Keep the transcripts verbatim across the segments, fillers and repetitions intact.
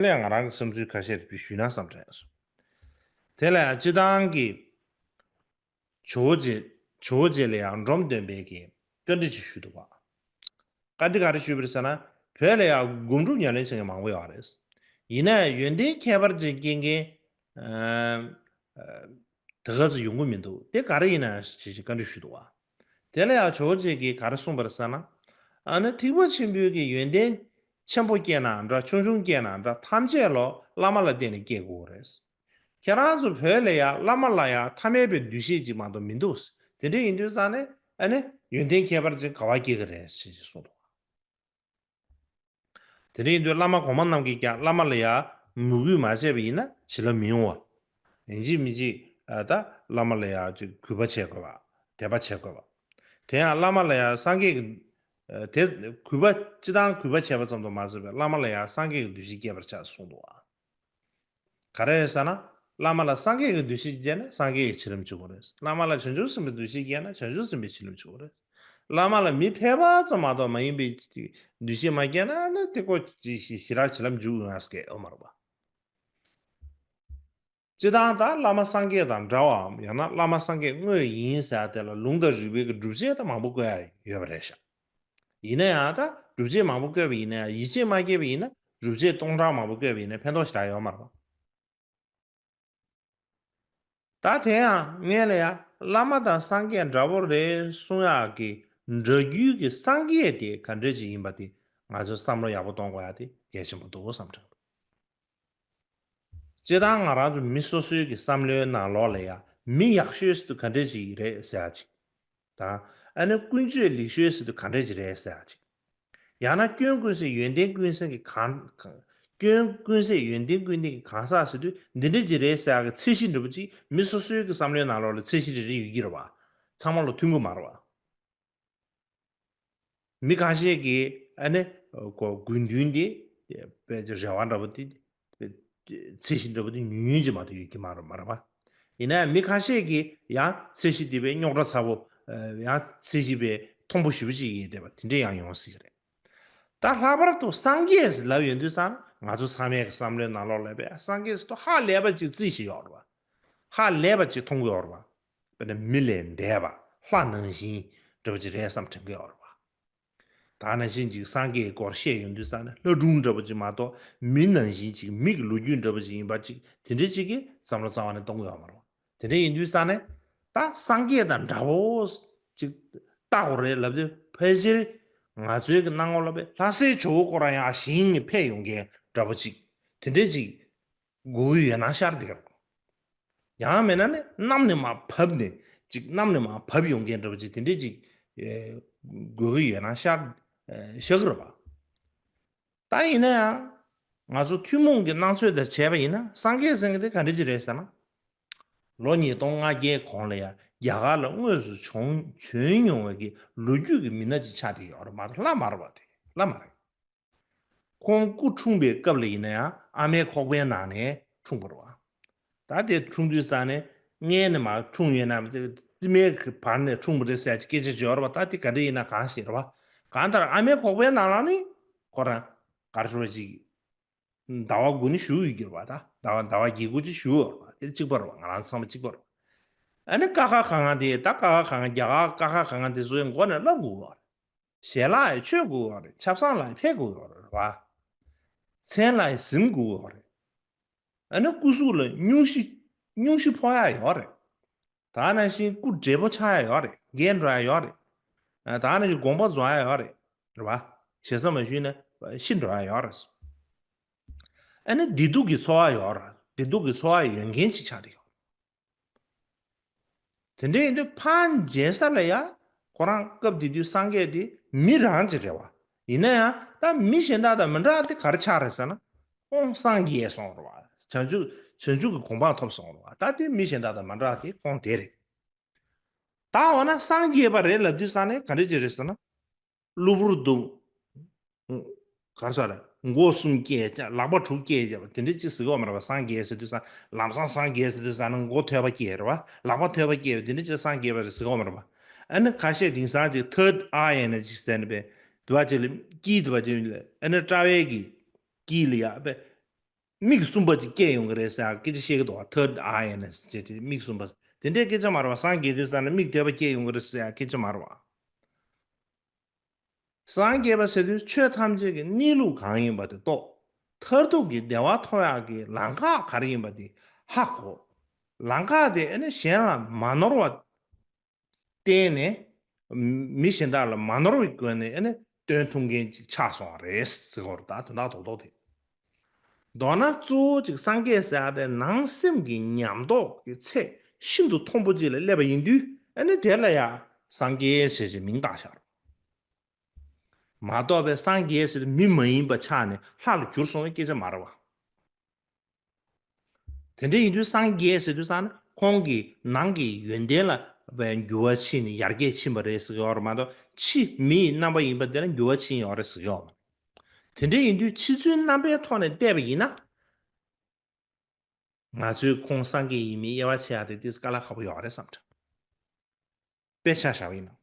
དེ་ལས་ང་རང་གི་བསམ་ཚུལ་ཁ་ཤས་ཞུས་ན་བསམ་དྲན་སོང་། དེ་ལ་ཡང་སྤྱི་བཏང་གི་ཇོ་བོ་རྗེ་ཇོ་བོ་རྗེ་ལ་ཡང་འབྲོམ་སྟོན་པས་ཀྱི་བཀའ་འདྲི་ཅིག་ཞུས་འདུག་བ། བཀའ་འདྲི་ག་རེ་ཞུས་པ་རེད་ཟེར་ན། བོད་ལ་ཡང་སྒོམ་སྒྲུབ་ཉམས་ལེན་བྱེད་མཁན་མང་པོ་ཡོད་རེད། ཡིན་ན་ཡང་ཡོན་ཏན་ཁྱད་པར་ཅན་སྐྱེ་མཁན་ཨ་ཨ་དེ་ག་ཚོད་ཡོང་གི་མི་འདུག་དེ་ག་རེ་ཡིན་ན་ཞེས་བཀའ་འདྲི་ཞུས་འདུག་བ། དེ་ལ་ཡང་ཇོ་བོ་རྗེ་གིས་ག་རེ་གསུངས་པ་རེད་ཟེར་ན། ཨ་ནི་ཐེག་པ་ཆེན་པོའི་གི་ཡོན་ཏན་ཆེན་པོ་སྐྱེས་ན་འདྲ། ཆུང་ཆུང་སྐྱེས་ན་འདྲ། ཐམས་ཅད་ལོ་བླ་མ་ལ་བརྟེན་ནས་སྐྱེ་དགོས་རེད། ཁྱེད་རང་ཚོ་བོད་ལ་ཡང་བླ་མ་ལ་ཡང་ཐ་མལ་པའི་འདུ་ཤེས་ཅིག་མ་གཏོགས་མི་འདུག་དེ་འདྲ་ཡིན་དུས་ཙང་ནས་ཨ་ནི་ཡོན་ཏན་ཁྱད་པར་ཅན་ག་པར་སྐྱེ་གི་རེད་ཞེས་གསུངས་འདུག་དེ་འདྲ་ཡིན་དུས་བླ་མ་གོང་མ་རྣམས་ཀྱིས་ཀྱང་བླ་མ་ལ་ཡང་མོས་གུས་མ་བྱས་པ་ཡིན་ན་བྱིན་རླབས་མི་ཡོང་བ། ཡིན་གཅིག་མིན་གཅིག་ཨ་ད་བླ་མ་ལ་ཡང་ཅིག་གུས་པ་བྱེད་དགོས་པ། དད་པ་བྱེད་དགོས་པ། དེ་ཡང་བླ་མ་ལ་ཡང་སངས་རྒྱས་ཀྱི་ཨ་དེ་གུས་པ་སྤྱི་བཏང་གུས་པ་བྱས་པ་ཙམ་དུ་མ་ཟད་པའི་བླ་མ་ལ་ཡང་སངས་རྒྱས་ཀྱི་འདུ་ཤེས་སྐྱེད་པར་བྱ་གསུངས་འདུག་ཨ། ག་རེ་རེད་ཟེར་ན། བླ་མ་ལ་སངས་རྒྱས་ཀྱི་འདུ་ཤེས་སྐྱེས་ན་སངས་རྒྱས་ཀྱི་བྱིན་རླབས་འཇུག་གི་རེད། བླ་མ་ལ་བྱང་ཆུབ་སེམས་དཔའི་འདུ་ཤེས་སྐྱེས་ན་བྱང་ཆུབ་སེམས་དཔའི་བྱིན་རླབས་འཇུག་གི་རེད། བླ་མ་ལ་མི་ཕལ་པ་ཙམ་མ་གཏོགས་མ་ཡིན་པའི་འདུ་ཤེས་མ་སྐྱེས་ན་ནི་དེ་ཀོ་ཞི་ཞི་རག་བྱིན་རླབས་འཇུག་ཡོང་ཡ་སྐད་ཡོད་མ་རེད་པ། སྤྱི་བཏང་ད་བླ་མ་སངས་རྒྱས་དང་འདྲ་བའམ་ཡང་ན་བླ་མ་སངས་རྒྱས་དངོས་ཡིན་ཟེར་ཡ་དེ་ལ་ལུང་དང་རིགས་པའི་གི་སྒྲུབ་བྱེད་ད་མང་པོ་བཀོད་ཡ་ཡོད་པ་རེད་ཤག་ཡིན་ན་ཡང་ད་སྒྲུབ་བྱེད་མང་པོ་བཀོད་པ་ཡིན་ན་ཡང་ཡིད་ཆེས་མ་སྐྱེས་པ་ཡིན་ན་སྒྲུབ་བྱེད་སྟོང་ཕྲག་མང་པོ་བཀོད་པ་ཡིན་ན་ཕན་ཐོགས་ཞེ་དྲག་ཡོད་མ་རེད་པ། ད་དེ་ཡང་སྔོན་ལ་ཡང་བླ་མ་དང་སངས་རྒྱས་འདྲ་པོ་རེད་གསུང་ཡག་གི་འདྲ་རྒྱུའི་གི་སངས་རྒྱས་དེ་ག་འདྲ་ཅིག་ཡིན་པ་དེ་ང་ཚོས་བསམ་བློ་ཡག་པོ་གཏོང་དགོས་ཡ་དེ་གལ་ཆེན་པོ་འདུག་བསམ་དྲན། སྤྱིར་བཏང་ང་རང་ཚོ་མི་སོ་སོའི་གི་བསམ་བློའི་ནང་ལོགས་ལ་ཡང་མི་ཡག་ཤོས་ཟེར་དུས་ག་འདྲ་ཅིག་རེད་ཟེར་ཡ་ཅིག་དང་། ཨ་ནི་ཀུན་སྤྱོད་ལེགས་ཤོས་ཟེར་དུས་ག་འདྲ་ཅིག་རེད་ཟེར་ཡ་ཅིག་ཡང་ན་སྐྱོན་ཀུན་ཟད་ཡོན་ཏན་ཀུན་ཟད་ཀྱི་གང་གང་། སྐྱོན་ཀུན་ཟད་ཡོན་ཏན་ཀུན་ལྡན་གྱི་གང་ཟག་ཟེར་དུས་འདི་འདྲ་ཅིག་རེད་ཟེར་ཡ་གི་ཚད་གཞི་འདྲ་པོ་ཅིག་མི་སོ་སོའི་གི་བསམ་བློའི་ནང་ལོགས་ལ་ཚད་གཞི་རེ་རེ་ཡོད་ཀྱི་རེད་བ། ཚང་མ་ལ་མཐུན་གྱི་མ་རེད་བ། མི་ཁ་ཤས་ཀྱིས་ཨ་ནི་ཁོ་དགོས་འདུན་དེ་དཔེ་ཆ་རེ་བ་འདྲ་པོ་དེ་ཚད་གཞི་འདྲ་པོ་དེ་ཉུང་ཉུང་ཅིག་མ་གཏོགས་ཡོད་ཀྱི་མ་རེད་མ་རེད་པ། ཡིན་ན་ཡང་མི་ཁ་ཤས་ཀྱིས་ཡང་ཚད་གཞི་དེ་དཔེ་རྙོག་དྲ་ཚ་པོ། ཡང་ཚད་གཞི་དཔེ་མཐོན་པོ་ཞེ་པོ་ཅིག་ཡིན་བསྡད་པ་དེ་འདྲས་ཡང་ཡོང་སྲིད་ཀྱི་རེད། ད་ལྷག་པར་དུ་སངས་རྒྱས་ལབ་ཡོང་དུས་ཙང་ང་ཚོ་ཚང་མའི་གི་བསམ་བློའི་ནང་ལོགས་ལ་དཔེ་སངས་རྒྱས་ཟེར་དུས་ཧ་ལས་པ་ཅིག་རྩིས་ཤིག་ཡོད་རེད་བ། ཧ་ལས་པ་ཅིག་མཐོང་གི་ཡོད་རེད་བ། དཔེར་ན་མི་ལས་འདས་པ་ལྷ་ནང་བཞིན་འདྲ་པོ་ཅིག་རེད་བསམ་དྲན་གི་ཡོད་རེད་བ། ད་ནང་བཞིན་ཅིག་སངས་རྒྱས་ཀྱི་སྐོར་བཤད་ཡོང་དུས་ཙང་ནས་ལྷ་སྒྲུང་འདྲ་པོ་ཅིག་མ་གཏོགས་མི་ནང་བཞིན་ཅིག་མི་གི་ལོ་རྒྱུས་འདྲ་པོ་ཅིག་ཡིན་པ་ཅིག་དེ་འདྲའི་ཅིག་གི་བསམ་བློ་རྩ་བ་ནས་གཏོང་གི་ཡོད་མ་རེད་བ། དེ་འདྲ་ཡིན་དུས་ཙང་ནས་ད་སངས་རྒྱས་དང་འདྲ་བོ་ཅིག་ལྟ་དགོས་རེད་ལབ་དུས་ཕལ་ཆེར་ང་ཚོའི་གི་སྣང་ངོ་ལ་དཔེ་ལྷ་སའི་ཇོ་བོ་ཁོ་རང་ཡང་ཞིང་ནས་ཕེབས་ཡོང་མཁན་འདྲ་པོ་ཅིག་དེ་འདྲ་ཅིག་དགོས་ཀྱི་ཡོད་ན་ཤར་འདི་གར། ཡང་མིན་ན་ནི་གནམ་ནས་མར་བབས་ནས་ཅིག་གནམ་ནས་མར་བབས་ཡོང་མཁན་འདྲ་པོ་ཅིག་དེ་འདྲ་ཅིག་ཨེ་དགོས་ཀྱི་ཡོད་ན་ཤར་ཨེ་ཤར་གི་རེད་པ། ད་ཡིན་ན་ཡང་ང་ཚོ་ཐུན་མོང་གི་སྣང་ཚོད་དེ་བྱས་པ་ཡིན་ན་སངས་རྒྱས་ཟེར་མཁན་དེ་ག་འདྲ་ཅིག་རེད་ཟེར་ན། ལོ་ཉིས་སྟོང་ལྔ་བརྒྱའི་གོང་ལ་ཡང་རྒྱ་གར་ལ་དངོས་སུ་བྱོན་བྱོན་མྱོང་བའི་གི་ལོ་རྒྱུས་ཀྱི་མི་སྣ་ཅིག་ཆགས་བསྡད་ཡོད་རེད་མ་གཏོགས་བླ་མ་རེད་པ། དེ་བླ་མ་རེད། ཁོང་སྐུ་འཁྲུངས་པའི་སྐབས་ལ་ཡིན་ན་ཡང་ཨ་མའི་ཁོག་པའི་ནང་ནས་འཁྲུངས་པ་རེད་བ། ད་དེ་འཁྲུངས་དུས་ཙང་ནས་མངལ་ནས་མར་འཁྲུངས་ཡོད་ན་རྩིབ་མའི་བར་ནས་འཁྲུངས་པ་རེད་ཟེར་གྱི་སྐད་ཆ་ཅིག་ཡོད་རེད་བ། ད་དེ་ག་འདྲ་ཡིན་ན་གང་ཤེས་རེད་བ། གང་ལྟར་ཨ་མའི་ཁོག་པའི་ནང་ལ་ནི་ཁོ་རང་ག་རེ་ཞུ་བ་ཅིག་ཟླ་བ་དགུ་ནི་བཞུགས་ཡོད་ཀྱི་རེད་བ། ད་ཟླ་བ་ཟླ་བ་བརྒྱད་དགུ་ཅིག་བཞུགས་ཡོད་རེད་བ། དེ་གཅིག་པ་རེད་བ། ང་རང་ཚང་མ་གཅིག་པ་རེད་བ། ཨ་ནི་ཀ་ཁ་ག་ང་དེ་ད་ཀ་ཁ་ག་ང་རྒྱ་གར་ཀ་ཁ་ག་ང་དེ་ཚོའི་མགོ་ནས་བསླབ་དགོས་བ་རེད། ཞལ་ལག་ཡང་མཆོད་དགོས་བ་རེད། ཆབ་གསང་ལ་ཡང་ཕེབས་དགོས་བ་རེད་བ། མཚན་ལ་ཡང་གཟིམ་དགོས་བ་རེད། ཨ་ནི་སྐུ་གཟུགས་ལ་སྙུང་གཞི་སྙུང་གཞི་ཕོག་ཡ་ཡོད་རེད། ད་ནང་བཞིན་སྐུ་བགྲེས་པོ་ཆགས་ཡ་ཡོད་རེད། རྒས་འགྲོ་ཡ་ཡོད་རེད། ཨ་ད་ནང་བཞིན་དགོངས་པ་རྫོགས་ཡ་ཡོད་རེད། རེད་བ། ཞེ་ས་མ་ཞུས་ན་ཤི་འགྲོ་ཡ་ཡོད་རེད། ཨ་ནི་བདེ་སྡུག་གི་འཚོ་བ་ཡོད་རེད། བདེ་སྡུག་གི་འཚོ་བ་ཡོད་མཁན་ཅིག་ཆགས་བསྡད་ཡོད། དེ་འདྲ་ཡིན་དུས་ཕར་མཇལ་ས་ལ་ཡ་ཁོ་རང་སྐབས་དེ་དུས་སངས་རྒྱས་དེ་མི་རང་ཅིག་རེད་བ། ཡིན་ན་ཡང་ད་མི་གཞན་དག་དང་མི་འདྲ་དེ་ག་རེ་ཆགས་རེད་ཟེར་ན། ཁོང་སངས་རྒྱས་སོང་རེད་བ། བྱང་ཆུབ་བྱང་ཆུབ་ཀྱི་གོ་འཕང་ཐོབ་སོང་རེད་བ། ད་དེ་མི་གཞན་དག་དང་མ་འདྲ་དེ་ཁོང་དེ་རེད། ད་འོ་ན་སངས་རྒྱས་པ་རེད་ལབ་དུས་ཙང་ནས་ག་འདྲ་ཅིག་རེད་ཟེར་ན། གློ་བུར་དུ། ག་རེ་ཟེར་རེད། མགོ་གསུམ་སྐྱེས་ལག་པ་དྲུག་སྐྱེས་བྱས་པ་དེ་འདྲ་ཅིག་ཟེར་གི་ཡོད་མ་རེད་པ། སངས་རྒྱས་ཟེར་དུས་ཙང་ལམ་སང་སངས་རྒྱས་ཟེར་དུས་ཙང་ནི་མགོ་ཐོད་པ་སྐྱེས་རེད་པ། ལག་པ་ཐོད་པ་སྐྱེས་པ་དེ་འདྲ་ཅིག་སངས་རྒྱས་པ་རེད་ཟེར་གི་ཡོད་མ་རེད་པ། ཨ་ནི་ཁ་ཤས་དེང་སང་ཅིག་ཐར་ཌི་ཨའི་ཡིན་ན་ཅིག་ཟེར་ནས་པས་དུ་བ་ཅིག་ལ་དཀྱིལ་དུ་བ་ཅིག་ལ་ཨ་ནི་དཔྲལ་བའི་གི་དཀྱིལ་ལ་ཡ་པས་ མིག་གསུམ་པ་ཅིག་སྐྱེ་ཡོང་གི་རེད་ཟེར་ཡག་སྐད་ཆ་བཤད་ཀྱི་འདུག་བ། ཐར་ཌི་ཨའི་ཡིན་ཟེར་བྱས་མིག་གསུམ་པ། དེ་འདྲའི་སྐད་ཆ་མ་རེད་བ། སངས་རྒྱས་དུས་ཙ་ན་མིག་ཐོད་པ་སྐྱེ་ཡོང་གི་རེད་ཟེར་ཡག་སྐད་ཆ་མ་རེད་བ། སངས་རྒྱས་པ་ཟེར་དུས་ཆོས་ཐམས་ཅད་ཀྱི་གནས་ལུགས་གང་ཡིན་པ་དེ་རྟོགས། མཐར་ཐུག་གི་བདེ་བ་ཐོབ་ཡག་གི་ལམ་ཁ་ག་རེ་ཡིན་པ་དེ་ཧ་གོ། ལམ་ཁ་དེ་ཨ་ནི་གཞན་ལ་མ་ནོར་བ་བརྟེན་ནས། མི་གཞན་དག་ལ་མ་ནོར་བའི་སྒོ་ནས་ཨ་ནི་སྟོན་ཐུབ་མཁན་ཅིག་ཆགས་སོང་བ་རེད་ཟེར་གོ་རེད། ད་དོན་དག་རྡོག་རྡོག་དེ། མདོར་ན་གཙོ་བོ་ཅིག་སངས་རྒྱས་ཟེར་ཡག་དེ་ནང་སེམས་ཀྱི་ཉམས་རྟོགས་ཀྱི་ཚད་ཤིན་ཏུ་མཐོན་པོ་ཅིག་ལ་སླེབས་པ་ཡིན་དུས། ཨ་ནི་དེ་ལ་ཡང་སངས་རྒྱས་ཞེས་ཀྱི་མིང་བཏགས་བཞག་རེད། མ་གཏོགས་པའི་སངས་རྒྱས་ཟེར་དུས་མི་མ་ཡིན་པ་ཆགས་ནས་ལྷ་ལ་གྱུར་སོང་བའི་སྐད་ཆ་མ་རེད་བ། དེ་འདྲ་ཡིན་དུས་སངས་རྒྱས་ཟེར་དུས་ཙ་ན་ཁོང་གི་ནང་གི་ཡོན་ཏན་ལ་བའི་འགྱུར་བ་ཕྱིན་ནས་ཡར་རྒྱས་ཕྱིན་པ་རེད་ཟེར་གྱི་ཡོད་རེད་མ་གཏོགས། ཕྱི་མི་ཡི་རྣམ་པ་ཡིན་པ་དེ་ལ་འགྱུར་བ་ཕྱིན་ཡོད་རེད་ཟེར་གྱི་ཡོད་མ་རེད། དེ་འདྲ་ཡིན་དུས་ཕྱི་ཚུལ་རྣམ་པའི་ཐོག་ནས་བལྟས་པ་ཡིན་ན། ང་ཚོས་ཁོང་སངས་རྒྱས་ཡིན་མིན་དབྱེ་བ་ཕྱེ་ཡག་དེ་ཏིས་དཀའ་ལས་ཁག་པོ་ཡོད་རེད་བསམ་དྲན། དཔེ་ཆ་བཞག་པ་ཡིན་ན།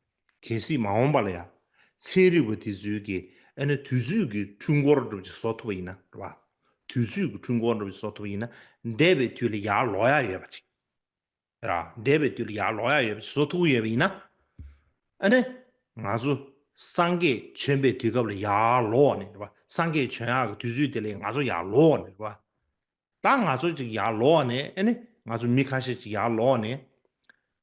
གལ་སྲིད་མ་འོངས་པ་ལ་ཡང་ཚན་རིག་པ་དེ་ཚོའི་གི་ཨ་ནི་དུས་ཚོད་ཀྱི་འཕྲུལ་འཁོར་འདྲ་པོ་ཅིག་བཟོ་ཐུབ་པ་ཡིན་ན་རེད་བ། དུས་ཚོད་ཀྱི་འཕྲུལ་འཁོར་འདྲ་པོ་ཅིག་བཟོ་ཐུབ་པ་ཡིན་ན། འདས་པའི་དུས་ལ་ཡར་ལོག་ཡག་ཡོད་པ་ཅིག་རེད་བ། འདས་པའི་དུས་ལ་ཡར་ལོག་ཡག་ཡོད་པ་ཅིག་བཟོ་ཐུབ་ཀྱི་ཡོད་པ་ཡིན་ན། ཨ་ནི་ང་ཚོ་སངས་རྒྱས་བྱོན་པའི་དུས་སྐབས་ལ་ཡར་ལོག་ནས་རེད་བ། སངས་རྒྱས་བྱོན་ཡག་གི་དུས་ཚོད་དེ་ལ་ང་ཚོ་ཡར་ལོག་ནས་རེད་བ། ད་ང་ཚོ་ཅིག་ཡར་ལོག་ནས། ཨ་ནི་ང་ཚོ་མི་ཁ་ཤས་ཅིག་ཡར་ལོག་ནས།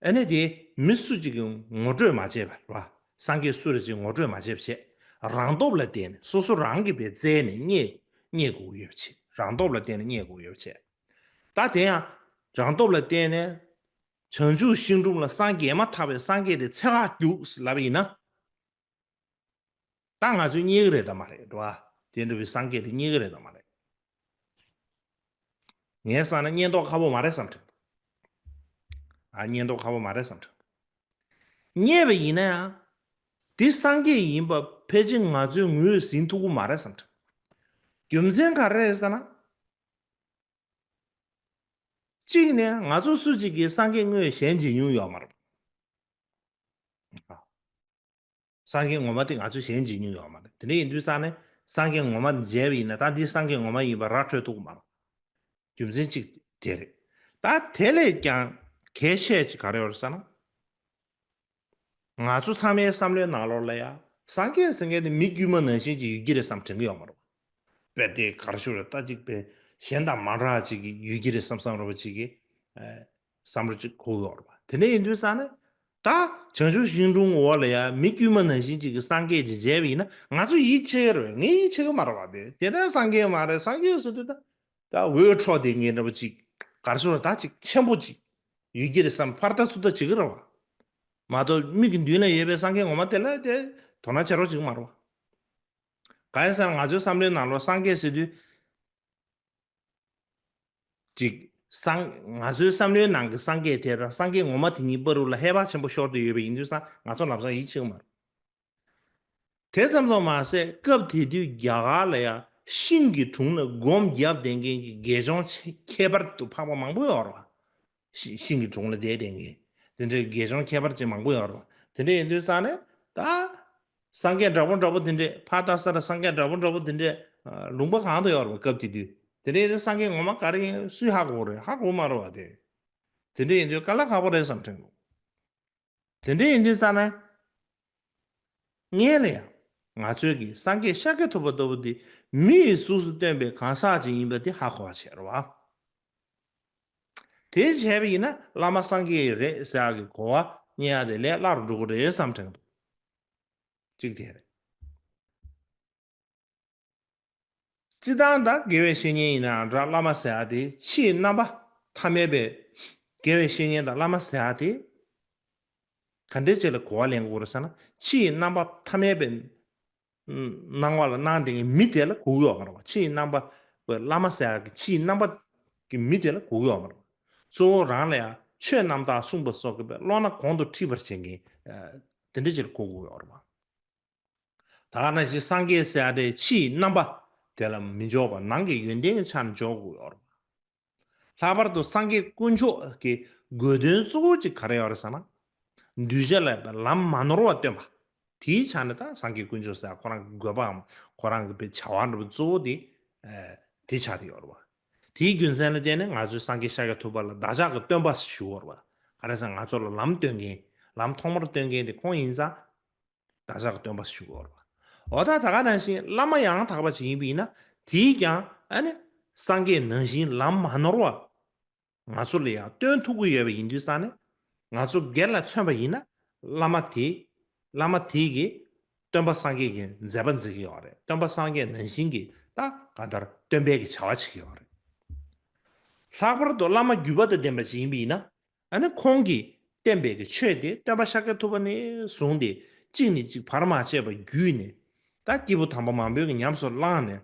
ཨ་ནི་དེ་མི་སུ་གཅིག་གིས་ངོ་སྤྲོད་མ་བྱས་པ་རེད་བ། སངས་རྒྱས་སུ་རེ་ཅིག་ངོ་སྤྲོད་མ་བྱས་པ་བྱས། རང་སྟོབས་ལ་བརྟེན་ནས་སོ་སོ་རང་གིས་བས་བཙལ་ནས་རྙེད་རྙེད་དགོས་ཀྱི་ཡོད་པ་བྱས། རང་སྟོབས་ལ་བརྟེན་ནས་རྙེད་དགོས་ཀྱི་ཡོད་པ་བྱས། ད་དེ་ཡང་རང་སྟོབས་ལ་བརྟེན་ནས། བྱང་ཆུབ་ཤིང་དྲུང་ལ་སངས་རྒྱས་མ་ཐག་པའི་སངས་རྒྱས་དེ་འཚོལ་ག་རྒྱུགས་ལབ་པ་ཡིན་ན། ད་ང་ཚོས་རྙེད་ཀྱི་རེད་དམ་མ་རེད་བ། དེ་འདྲ་བའི་སངས་རྒྱས་དེ་རྙེད་ཀྱི་རེད་དམ་མ་རེད། ངའི་བསམ་ན་རྙེད་མདོག་ཁ་པོ་མ་རེད་བསམ་དྲན། ཨ། རྙེད་མདོག་ཁ་པོ་མ་རེད་བསམ་དྲན། རྙེད་པ་ཡིན་ན་ཡང་། དེ་སངས་རྒྱས་ཡིན་པ་ཕལ་ཆེར་ང་ཚོས་ངོས་ཟིན་ཐུབ་ཀྱི་མ་རེད་བསམ་དྲན། རྒྱུ་མཚན་ག་རེ་རེད་ཟེར་ན། གཅིག་ནས་ང་ཚོ་སུ་གཅིག་གིས་སངས་རྒྱས་དངོས་གཞན་མཇལ་མྱོང་ཡོད་མ་རེད། སངས་རྒྱས་ངོ་མ་དེ་ང་ཚོས་གཞན་མཇལ་མྱོང་ཡོད་མ་རེད། དེ་འདྲ་ཡིན་དུས་ཙང་ནས་སངས་རྒྱས་ངོ་མ་མཇལ་བ་ཡིན་ན། ད་འདི་སངས་རྒྱས་ངོ་མ་ཡིན་པ་ར་འཕྲོད་ཐུབ་ཀྱི་མ་རེད། རྒྱུ་མཚན་གཅིག་དེ་རེད། ད་དེ་ལས་ཀྱང་གལ་ཆེ་ཅིག་ག་རེ་ཡོད་རེད་ཟེར་ན། ང་ཚོ་ཚང་མའི་བསམ་བློའི་ནང་ལོགས་ལ་ཡ། སངས་རྒྱས་ཟེར་མཁན་དེ་མི་དཀྱུས་མ་ནང་བཞིན་ཅིག་ཡོད་ཀྱི་རེད་བསམ་དྲན་གྱི་ཡོད་མ་རེད། དཔེ་དེ་ག་རེ་ཞུ་རེད། ད་ཅིག་དཔེ་གཞན་དང་མ་འདྲ་བ་ཅིག་གི་ཡོད་ཀྱི་རེད་བསམ་བསམ་རེད་པ་ཅིག་གི། ཨ། བསམ་བློ་ཅིག་འཁོར་གྱི་ཡོད་རེད་པ། དེ་འདྲ་ཡིན་དུས་ཙང་ནས། ད་བྱང་ཆུབ་ཤིང་དྲུང་འོག་ལ་ཡ་མི་དཀྱུས་མ་ནང་བཞིན་ཅིག་གི་སངས་རྒྱས་ཅིག་མཇལ་བ་ཡིན་ན། ང་ཚོ་ཡིད་ཆེས་ཀྱི་རེད་པས། ངས་ཡིད་ཆེས་ཀྱི་མ་རེད་པ། དེ་དེ་འདྲ་སངས་རྒྱས་མ་རེད། སངས་རྒྱས་ཟེར་དུས་ད། ད་འོད་འཕྲོ་དེ་ངས་འདྲ་པོ་ཅིག་ག་རེ་ཟེར་བ། ད་ཅིག་ཆེན་པོ་ཅིག་ཡོད་ཀྱི་རེད་བསམ་ཕར་ལྟ་ཚུར་ལྟ་བྱེད་ཀྱི་རེད་པ། མ་གཏོགས་མིག་གི་མདུན་ལ་ཡོད་པའི་སངས་རྒྱས་ངོ་མ་དེ་ལ་དེ་དོ་སྣང་བྱེད་རོགས་བྱེད་ཀྱི་མ་རེད་པ། གང་ཡིན་ཟེར་ན། ང་ཚོའི་བསམ་བློའི་ནང་ལོགས་སངས་རྒྱས་ཟེར་དུས། ཅིག་སངས། ང་ཚོའི་བསམ་བློའི་ནང་གི་སངས་རྒྱས་དེ་དང་སངས་རྒྱས་ངོ་མ་དེ་གཉིས་བར་ལ་ཧེ་བག་ཆེན་པོ་ཤོར་ཏེ་ཡོད་པ་ཡིན་དུས་ཙང་། ང་ཚོ་ལམ་སང་ཡིད་ཆེས་ཀྱི་མ་རེད། དེ་ཙམ་དུ་མ་ཟད། སྐབས་དེ་དུས་རྒྱ་གར་ལ་ཡ་ཤིང་གི་དྲུང་ལ་སྒོམ་བརྒྱབ་བསྡད་མཁན་གྱི་དགེ་སྦྱོང་ཆེ། ཁྱད་པར་དུ་འཕགས་པ་མང་པོ་ཡོད་རེད་པ། ཤི། ཤིང་གི་དྲུང་ལ་བསྡད་བསྡད་མཁན་དེ་འདྲའི་དགེ་སྦྱོང་ཁྱད་པར་ཅན་མང་པོ་ཡོད་རེད་པ། དེ་འདྲ་ཡིན་དུས་ཙང་ནས་ད། སངས་རྒྱས་འདྲ་པོ་འདྲ་པོ་དེ་འདྲས། ཕར་ལྟ་ས་ལ་སངས་རྒྱས་འདྲ་པོ་འདྲ་པོ་དེ་འདྲས། ཨ། ལུང་པ་གང་དུ་ཡོད་རེད་པ། སྐབས་དེ་དུས། དེ་འདྲ་ཡིན་དུས་སངས་རྒྱས་ངོ་མ་ག་རེ་ཡིན་སུས་ཧ་གོ་རེད། ཧ་གོ་མ་རེད་པ། དེ། དེ་འདྲ་ཡིན་དུས་དཀའ་ལས་ཁག་པོ་རེད་བསམ་དྲན་གྱི་འདུག་དེ་འདྲ་ཡིན་དུས་ཙང་ནས། སྔོན་ལ་ཡང་ང་ཚོས་ཀྱི་སངས་རྒྱས་ཤཱཀྱ་ཐུབ་པ་ལྟ་བུ་དེ་མི་ཡི་གཟུགས་སུ་སྟོན་པའི་གང་ཟག་ཅིག་ཡིན་པ་དེ་ཧ་གོ་བ་བྱས་རེད་པ། དེ་བྱས་པ་ཡིན་ན་བླ་མ་སངས་རྒྱས་རེད་ཟེར་ཡག་གི་གོ་བ་རྙེད་ཡག་དེ་ལས་སླ་རུ་འགྲོ་གི་རེད་བསམ་དྲན་གྱི་འདུག་གཅིག་དེ་རེད། སྤྱིར་བཏང་ད་དགེ་བའི་བཤེས་གཉེན་ཡིན་ནའང་འདྲ། བླ་མ་ཟེར་ཡག་དེ་ཕྱིའི་རྣམ་པ་ཐ་མལ་པའི། དགེ་བའི་བཤེས་གཉེན་དང་བླ་མ་ཟེར་ཡག་དེ་ག་འདྲ་ཅིག་ལ་གོ་བ་ལེན་དགོས་རེད་ཟེར་ན། ཕྱིའི་རྣམ་པ་ཐ་མལ་པའི་སྣང་བ་ལ་སྣང་བསྡད་མཁན་མི་དེ་ལ་གོ་གི་ཡོད་མ་རེད་པ། ཕྱིའི་རྣམ་པ་པའི་བླ་མ་ཟེར་ཡག་གི་ཕྱིའི་རྣམ་པ་གི་མི་དེ་ལ་གོ་གི་ཡོད་མ་རེད་པ། གཙོ་བོ་རང་ལ་ཡང་ཆོས་རྣམ་དག་གསུངས་པ་སོགས་ཀྱི་བློ་སྣ་གོང་དུ་འཁྲིད་པར་བྱེད་མཁན། ཨ། དེ་འདྲ་ཅིག་ལ་གོ་དགོས་ཡོད་རེད་པ། ད་ག་ནང་བཞིན་སངས་རྒྱས་ཟེར་ཡག་དེ་ཕྱིའི་རྣམ་པ་དེ་ལ་མི་འཇོག་པར་ནང་གི་ཡོན་ཏན་གྱི་ཆ་ནས་འཇོག་དགོས་ཡོད་རེད། ལྷག་པར་དུ་སངས་རྒྱས་དཀོན་མཆོག་གི་དགོས་དོན་གཙོ་བོ་གཅིག་ག་རེ་ཡོད་རེད་ཟེར་ན། གདུལ་བྱ་ལ་ལམ་མ་ནོར་བ་སྟོན་པ། དེའི་ཆ་ནས་ད་སངས་རྒྱས་དཀོན་མཆོག་ཟེར་ཡག་ཁོ་རང་གི་དགོས་པའམ་ཁོ་རང་གི་བྱ་བ་འདྲ་པོ་གཙོ་བོ་དེ། ཨ། དེ་ཆགས་བསྡད་ཡོད་རེད་པ། དེའི་རྒྱུ་མཚན་ལ་བརྟེན་ནས་ང་ཚོས་སངས་རྒྱས་ཤཱཀྱ་ཐུབ་པ་ལ་བདག་ཅག་གི་སྟོན་པ་ཞུ་བར་བ། ག་རེ་ཟེར་ན་ང་ཚོ་ལ་ལམ་སྟོན་མཁན། ལམ་ཐོག་མར་སྟོན་མཁན་དེ་ཁོང་ཡིན་ཙང་། བདག་ཅག་གི་སྟོན་པ་ཞུ་བར་བ། འོ་ད་ད་ག་ནང་བཞིན་བླ་མ་ཡང་དག་པ་ཅིག་ཡིན་པ་ཡིན་ན། དེས་ཀྱང་ཨ་ནི་སངས་རྒྱས་ནང་བཞིན་ལམ་མ་ནོར་བ། ང་ཚོ་ལ་ཡང་སྟོན་ཐུབ་ཀྱི་ཡོད་པ་ཡིན་དུས་ཙང་ནས། ང་ཚོ་སྒེར་ལ་མཚོན་པ་ཡིན་ན། བླ་མ་དེ། བླ་མ་དེ་གིས་སྟོན་པ་སངས་རྒྱས་ཀྱི་མཛད་པ་མཛད་ཀྱི་ཡོད་རེད། སྟོན་པ་སངས་རྒྱས་ནང་བཞིན་གྱི་ད་གང་ལྟར་སྟོན་པའི་གི་བྱ་བ་བྱེད་ཀྱི་ཡོད་རེད། ལྷག་པར་དུ་བླ་མ་བརྒྱུད་པ་དང་ལྡན་པ་ཅིག་ཡིན་པ་ཡིན་ན། ཨ་ནི་ཁོང་གིས་བསྟན་པའི་གི་ཆོས་དེ་སྟོན་པ་ཤཱཀྱ་ཐུབ་པ་ནས་བཟུང་སྟེ་གཅིག་ནས་གཅིག་བར་མ་ཆད་པར་བརྒྱུད་ནས། ད་སྐྱེས་བུ་དམ་པ་མང་པོའི་གི་ཉམས་སུ་བླངས་ནས།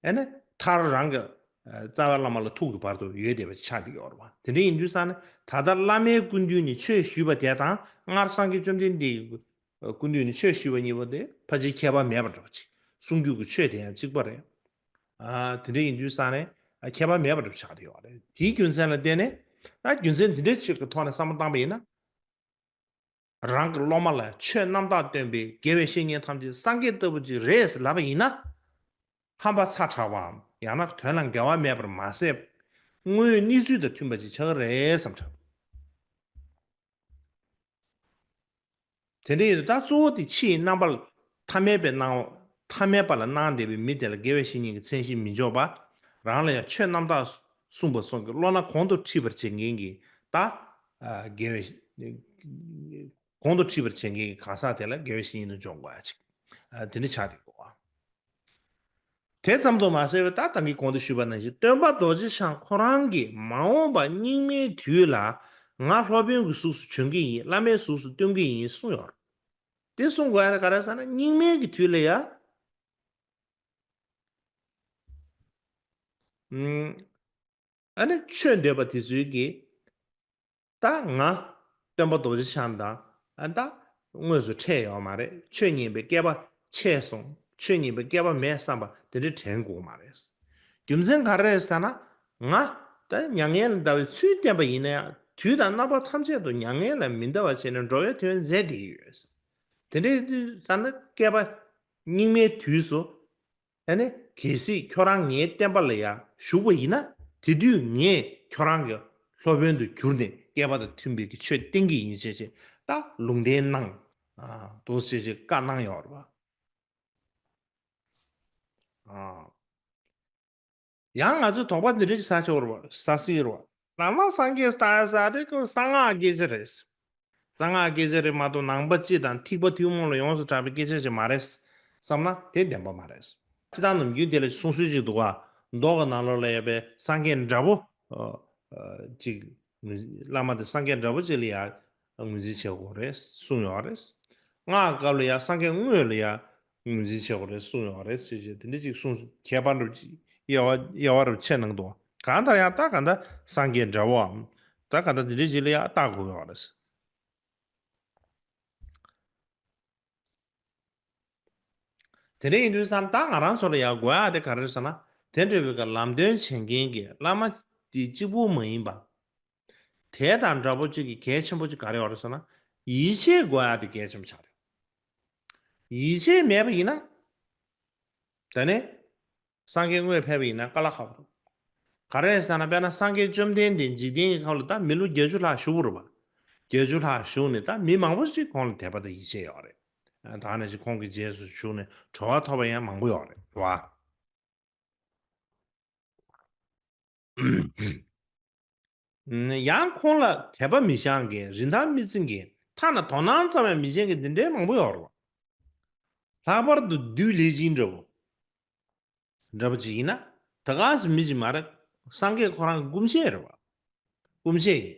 ཨ་ནི་མཐར་རང་གི་ཨ་རྩ་བའི་བླ་མ་ལ་ཐུག་གི་བར་དུ་ཡོད་བསྡད་པ་ཆགས་བསྡད་ཡོད་རེད་བ། དེ་འདྲ་ཡིན་དུས་ཙང་ནས་ད་ལྟ་བླ་མའི་སྐུ་མདུན་ནས་ཆོས་ཞུས་པ་དེ་དང་སྔར་སངས་རྒྱས་བཅོམ་ལྡན་འདས་ཀྱི་སྐུ་མདུན་ནས་ཆོས་ཞུས་པ་གཉིས་པོ་དེ་ཕལ་ཆེར་ཁྱད་པར་མེད་པ་འདྲ་པོ་ཅིག་གསུང་རྒྱུ་གི་ཆོས་དེ་ཡང་གཅིག་པ་རེད། ཨ་དེ་འདྲ་ཡིན་དུས་ཙང་ནས་ཨ་ཁྱད་པར་མེད་པ་འདྲ་པོ་ཆགས་བསྡད་ཡོད་རེད། དེའི་རྒྱུ་མཚན་ལ་བརྟེན་ནས། ད་རྒྱུ་མཚན་འདི་འདྲ་ཅིག་གི་ཐོག་ནས་བསམ་བློ་བཏང་པ་ཡིན་ན། རང་གི་སློབ་མ་ལ་ཆོས་རྣམ་དག་སྟོན་པའི་དགེ་བའི་བཤེས་གཉེན་ཐམས་ཅད་སངས་རྒྱས་ལྟ་བུ་ཅིག་རེད་ཟེར་ལབ་པ་ཡིན་ན། ཧམ་པ་ཚ་དྲགས་པའམ་ཡང་ན་དོན་ལ་འགལ་བ་མེད་པར་མ་ཟད། དངོས་ཡོད་གནས་ཚུལ་དང་མཐུན་པ་ཅིག་ཆགས་ཀྱི་རེད་བསམ་དྲགས། དེ་འདྲ་ཡིན་དུས་ད་གཙོ་བོ་དེ་ཕྱིའི་རྣམ་པ་ལ་ཐ་མལ་པའི་སྣང་། ཐ་མལ་པ་ལ་སྣང་བསྡད་པའི་མི་དེ་ལ་དགེ་བའི་བཤེས་གཉེན་གྱི་མཚན་གཞི་མི་འཇོག་པ། རང་ལ་ཡང་ཆོས་རྣམ་དག་གསུངས་པ་སོགས་ཀྱི་བློ་སྣ་གོང་དུ་ཁྲིད་པར་བྱེད་མཁན་གྱི་ད། ཨ་དགེ་བའི། གོང་དུ་ཁྲིད་པར་བྱེད་མཁན་གྱི་གང་ཟག་དེ་ལ་དགེ་བའི་བཤེས་གཉེན་དུ་འཇོག་དགོས་ཡ་ཅིག་ཨ་དེ་འདྲ་ཆགས་བསྡད་ཀྱི་འདུག་ཨ། དེ་ཙམ་དུ་མ་ཟད་པའི་ད་ད་གིན་གོང་དུ་ཞུས་པ་ནང་བཞིན་སྟོན་པ་རྡོ་རྗེ་འཆང་ཁོ་རང་གིས་མ་འོངས་པ་སྙིགས་མའི་དུས་ལ་ང་སློབ་དཔོན་གྱི་གཟུགས་སུ་བྱོན་གྱི་ཡིན། བླ་མའི་གཟུགས་སུ་སྟོན་གྱི་ཡིན་གསུངས་ཡོད་རེད། དེ་གསུང་དགོས་ཡ་ནི་ག་རེ་ཟེར་ན་སྙིགས་མའི་གི་དུས་ལ་ཡ། ཨུམ། ཨ་ནི་ཆོས་འདོད་པ་དེ་ཚོའི་གི། ད་ང་སྟོན་པ་རྡོ་རྗེ་འཆང་དང་ཨ་ད་དངོས་སུ་འཕྲད་ཡོད་མ་རེད། ཆོས་ཉན་པའི་སྐལ་པ་ཆད་སོང་། ཆོས་ཉན་པའི་སྐལ་པ་མེད་བསམ་པ་དེ་འདྲ་དྲན་དགོས་མ་རེད། རྒྱུ་མཚན་ག་རེ་རེད་ཟེར་ན། ང་ད་མྱ་ངན་ལས་འདའ་བའི་ཚུལ་བསྟན་པ་ཡིན་ན་ཡང་དུས་དང་རྣམ་པ་ཐམས་ཅད་དུ་མྱ་ངན་ལས་མི་འདའ་བ་བྱས་ནས་འགྲོ་བའི་དོན་མཛད་བསྡད་ཀྱི་ཡོད། དེ་འདྲའི་དུས་ཙ་ན་སྐལ་པ་སྙིགས་མའི་དུས་སུ། ཨ་ནི་གལ་སྲིད་ཁྱོད་རང་ངའི་བསྟན་པ་ལ་ཡང་ཞུགས་པ་ཡིན་ན། དེ་དུས་ངས་ཁྱོད་རང་གི་སློབ་དཔོན་དུ་གྱུར་ནས་བསྐལ་པ་དང་མཐུན་པའི་གི་ཆོས་བསྟན་གྱི་ཡིན་ཞེས་ཞེས་ད་ལུང་བསྟན་གནང་། ཨ་འདུག་ཞེས་ཞེས་བཀའ་གནང་ཡོད་རེད་པ། ཨ། ཡང་ང་ཚོས་དོགས་པ་འདི་འདྲ་ཞིག་ཟ་ཆོག་རེད་པ། ཟ་སྲིད་རེད་པ། ནང་པ་སངས་རྒྱས་ལྟ་ས་དེ་ཁོ་གསང་སྔགས་སྐད་ཆ་རེད། གསང་སྔགས་སྐད་ཆ་རེད་མ་གཏོགས་ནང་པ་སྤྱི་དང་ཐེག་པ་ཐུན་མོང་ལ་ཡོངས་སུ་གྲགས་པའི་སྐད་ཆ་ཞིག་མ་རེད་བསམ་ན་དེ་བདེན་པ་མ་རེད། སྤྱི་བཏང་ནམ་རྒྱུན་དེ་ལ་གསུང་སྲོལ་ཅིག་འདུག་ག་མདོ་གི་ནང་ལོགས་ལ་ཡོད་པའི་སངས་རྒྱས་འདྲ་པོ། ཨ་ཨ་ཅིག་བླ་མ་དེ་སངས་རྒྱས་འདྲ་པོ་ཅིག་ལ་ཡ་ངོས་འཛིན་བྱེད་དགོས་རེད་གསུངས་ཡོད་རེད། སྔགས་སྐབས་ལ་ཡ་སངས་རྒྱས་དངོས་ལ་ཡ་ངོས་འཛིན་བྱེད་དགོས་རེད་གསུངས་ཡོད་རེད་ཟེར་བྱས་དེ་འདྲ་ཅིག་གསུངས། ཁྱད་པར་འདྲ་པོ་ཅིག་དབྱེ་བ་དབྱེ་བ་འདྲ་པོ་ཕྱེ་གནང་འདུག་གང་ལྟར་ཡང་ད་གང་ལྟར་སངས་རྒྱས་འདྲ་པོའམ་ད་གང་ལྟར་དེ་འདྲ་ཅིག་ལ་ཡ་བལྟ་དགོས་ཡོད་རེད། དེ་འདྲ་ཡིན་དུས་ཙང་ད་ང་རང་ཚོ་ལ་ཡ་དགོས་ཡ་དེ་ག་རེ་རེད་ཟེར་ན། དེ་འདྲ་བའི་གི་ལམ་སྟོན་བྱེད་མཁན་གྱི་བླ་མ་དེ་གཅིག་པུ་མ་ཡིན་པ། དེ་དང་འདྲ་པོ་གཅིག་གི་གལ་ཆེན་པོ་གཅིག་ག་རེ་ཡོད་རེད་ཟེར་ན། ཡིད་ཆེས་དགོས་ཡ་དེ་གལ་ཆེན་པོ་ཆགས་རེད། ཡིད་ཆེས་མེད་པ་ཡིན་ན། ད་ནི། སངས་རྒྱས་དངོས་ཕེབས་པ་ཡིན་ན་དཀའ་ལས་ཁག་པོ་འདུག་ག་རེ་ཟེར་ན་དཔེར་ན་སངས་རྒྱས་བཅོམ་ལྡན་འདས་འཇིག་རྟེན་གྱི་ཁམས་ལ་ད་མི་ལོ་བརྒྱད་ཅུ་ལྷག་བཞུགས་པ་རེད་པ། བརྒྱད་ཅུ་ལྷག་བཞུགས་ནས་ད་མི་མང་པོ་ཞིག་ཁོང་ལ་དད་པ་དང་ཡིད་ཆེས་ཡོད་རེད། ད་ནང་བཞིན་ཁོང་གི་རྗེས་སུ་ཞུགས་ནས་གྲོལ་བ་ཐོབ་པ་ཡང་མང་པོ་ཡོད་རེད་བ། ཡང་ཁོང་ལ་དད་པ་མི་བྱེད་མཁན། རིན་ཐང་མི་བརྩི་མཁན། ཐ་ན་དོ་སྣང་ཙམ་ཡང་མི་བྱེད་མཁན་འདི་འདྲའི་མང་པོ་ཡོད་རེད་བ། ལྷག་པར་དུ་བདུད་ལས་ཅན་འདྲ་པོ། འདྲ་པོ་ཅིག་ཡིན་ན། ད་ག་ཟེ་མི་ཅིག་མ་རེད། སངས་རྒྱས་ཁོ་རང་གི་སྐུ་མཆེད་རེད་བ། སྐུ་མཆེད་ཡིན།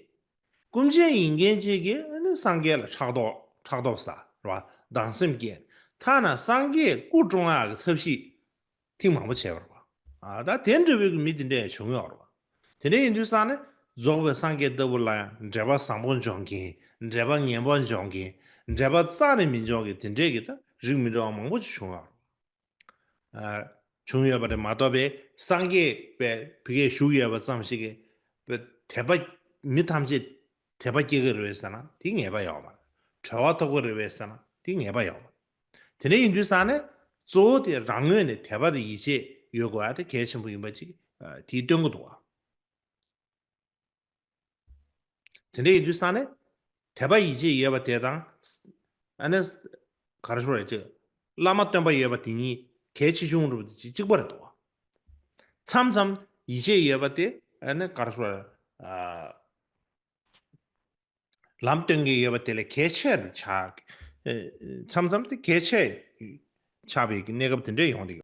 སྐུ་མཆེད་ཡིན་མཁན་ཅིག་གིས་ཨ་ནི་སངས་རྒྱས་ལ་ཕྲག་དོག་ཕྲག་དོག་ཟ་རེད་བ། སྡང་སེམས་སྐྱེ། ཐ་ན་སངས་རྒྱས་སྐུ་བཀྲོངས་ཡག་གི་ཐབས་ཤེས་ཐེངས་མང་པོ་བྱས་པ་རེད་བ། ཨ་ད་དེ་འདྲ་བའི་གི་མི་དེ་འདྲ་ཡང་བྱུང་ཡོད་རེད་བ། དེ་འདྲ་ཡིན་དུས་ཙང་ནས་རྫོགས་པའི་སངས་རྒྱས་ལྟ་བུ་ལ་ཡང་འགྲེལ་པ་བཟང་པོ་འཇོག་མཁན། འགྲེལ་པ་ངན་པ་འཇོག་མཁན། འགྲེལ་པ་རྩ་ནས་མི་འཇོག་མཁན་དེ་འདྲས་ཀྱི་ད་རིགས་མི་འདྲ་བ་མང་པོ་ཅིག་བྱུང་ཡོད་རེད་བ། ཨ་བྱུང་ཡོད་པ་རེད་མ་གཏོགས་པའི་སངས་རྒྱས་པའི་བི་གས་བཞུགས་ཡོད་པ་ཙམ་ཞིག་གིས་པའི་དད་པ་མི་ཐམས་ཅད་དད་པ་སྐྱེ་གི་རེད་པས་ཟེར་ན་དེ་ངེས་པ་ཡོད་མ་རེད། གྲོལ་བ་ཐོབ་གི་རེད་པས་ཟེར་ན་དེ་ངེས་པ་ཡོད་མ་རེད། དེ་འདྲ་ཡིན་དུས་ཙང་ནས་གཙོ་བོ་དེ་རང་ངོས་ནས་དད་པ་དང་ཡིད་ཆེས་ཡོད་དགོས་ཡ་དེ་གལ་ཆེན་པོ་ཡིན་པ་ཅིག་ཨ་དེས་སྟོན་གི་འདུག་བ། དེ་འདྲ་ཡིན་དུས་ཙང་ནས་དད་པ་ཡིད་ཆེས་ཡོད་པ་དེ་དང་། ཨ་ནི་ག་རེ་ཞུ་དགོས་རེད། ཅིག་བླ་མ་སྟོན་པ་ཡོད་པ་དེ་གཉིས་གལ་ཆེ་ཆུང་རུ་ཅིག་གཅིག་པ་རེད་འདུག་བ། མཚམས་མཚམས་ཡིད་ཆེས་ཡོད་པ་དེ་ཨ་ནི་ག་རེ་ཞུ་དགོས་རེད། ཨ། ལམ་སྟོན་གྱི་ཡོད་པ་དེ་ལས་གལ་ཆེ་རུ་ཆགས། ཨེ། མཚམས་མཚམས་དེ་གལ་ཆེ་ཆགས་པའི་གནས་སྐབས་དེ་འདྲ་ཡོང་གི་ཡོད།